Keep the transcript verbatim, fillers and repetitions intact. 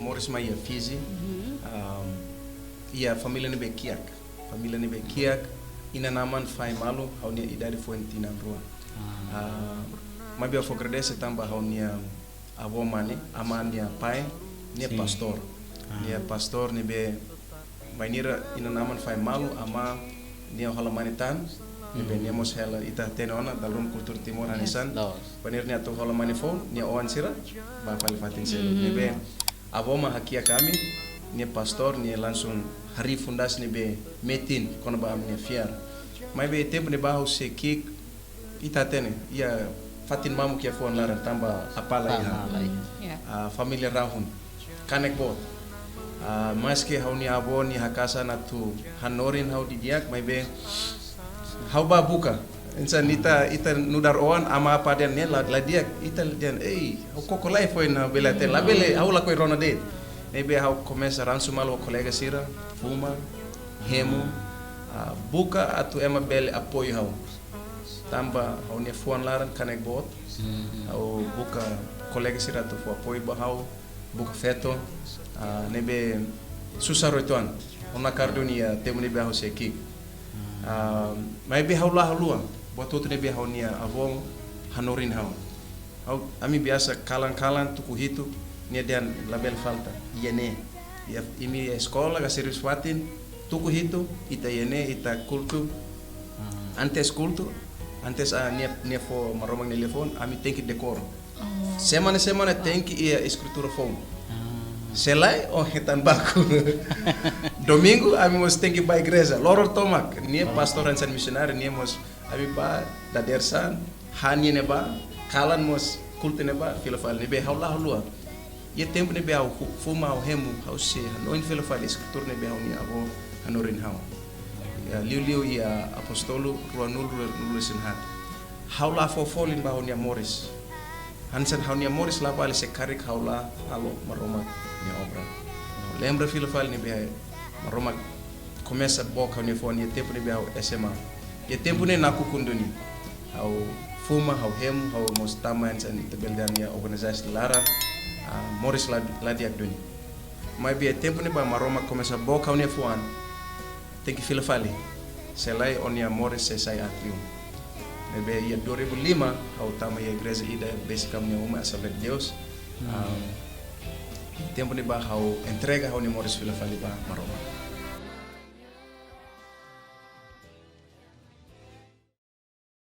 Moris mai iha Fiji. Ahm, iha família ne'ebé kiak. Família ne'ebé kiak, inan-aman fahe malu, ha'u-nia idade foin tinan rua. Ah, maibé ha'u fó agradese tanba ha'u-nia avó mane, amá nia pai, nia pastór. Nia pastór ne'ebé bainhira inan-aman fahe malu, amá nia hola mane tan, ne'ebé nia mós hela, ita hatene ona, dala ruma kultura Timor hanesan. Bainhira nia atu hola mane foun, nia oan sira bá fali fatin seluk. Ne'ebé avó mak hakiak ami, nia pastór, nia langsung harii fundasaun ne'ebé metin kona-ba ami-nia fiar. Maibé tempu ne'ebá ha'u sei ki'ik, ita hatene, iha fatin mamuk iha fuan laran tanba apá la iha. Ah, família rahun. Kanek boot. Ah, maski ha'u-nia avó nia haka'as an atu hanorin ha'u didi'ak, maibé ha'u bá buka. Hanesan ita, ita nu'udar oan, amá apá dehan ne'e la, la di'ak, ita dehan, ei, ha'u koko lai foin ha'u bele hatene, labele, ha'u lakohi rona de'it. Ne'ebé ha'u komesa ransu malu ho kolega sira, fuma, hemu, ah, buka atu ema bele apoiu ha'u. Tanba ha'u-nia fuan laran kanek boot, ha'u buka kolega sira atu fó apoiu ba ha'u, buka feto, ah, ne'ebé susar uitoan. Ha'u nakar duni iha tempu ne'ebé ha'u sei ki'ik. Ah, maibé ha'u la haluha, buat hotu ne'ebé ha'u-nia avó hanorin ha'u. Ha'u, ami biasa kalan-kalan tuku hitu, nia dehan labele falta, iha ne'e. Iha, imi eskola ka servisu fatin, tuku hitu, ita iha ne'e, ita kultu. Antes kultu, antes, ah, nia, nia fó Maromak nia liafuan, ami tenke dekór. Semana-semana tenke iha eskritura foun. Se lae, ó hetan baku. Domingu, ami mós tenke bá igreja. Loron tomak, nia pastór hanesan misionáriu, nia mós, ami bá dadeer-saan, han iha ne'ebá, kalan mós kultu ne'ebá, fila fali ne'ebé ha'u la haluha. Iha tempu ne'ebé ha'u hu-, fuma, ha'u hemu, ha'u sei hanoin fila fali eskritura ne'ebé ha'u-nia avó hanorin ha'u. Iha liuliu iha Apóstolu ruanulu, ruanulu-resin-haat. Ha'u la fó folin ba ha'u-nia moris. Hanesan ha'u-nia moris la vale se karik ha'u la halo Maromak nia obra. Lembra fila fali ne'ebé Maromak komesa book ha'u-nia fuan iha tempu ne'ebé ha'u S M A. Iha tempu ne'e nakukun duni. Ha'u fuma, ha'u hemu, ha'u mós tama hanesan ita bele dehan iha organizasaun laran, ah, moris la, la di'ak duni. Maibé iha tempu ne'ebá Maromak komesa book ha'u-nia fuan, tenke fila fali. Se lae ó-nia moris sei sai aat liu. Ne'ebé iha dua ribu lima, ha'u tama iha igreja ida besik ami-nia uma, Assembleia de Deus. Ah, tempu ne'ebá ha'u entrega ha'u-nia moris fila fali ba Maromak.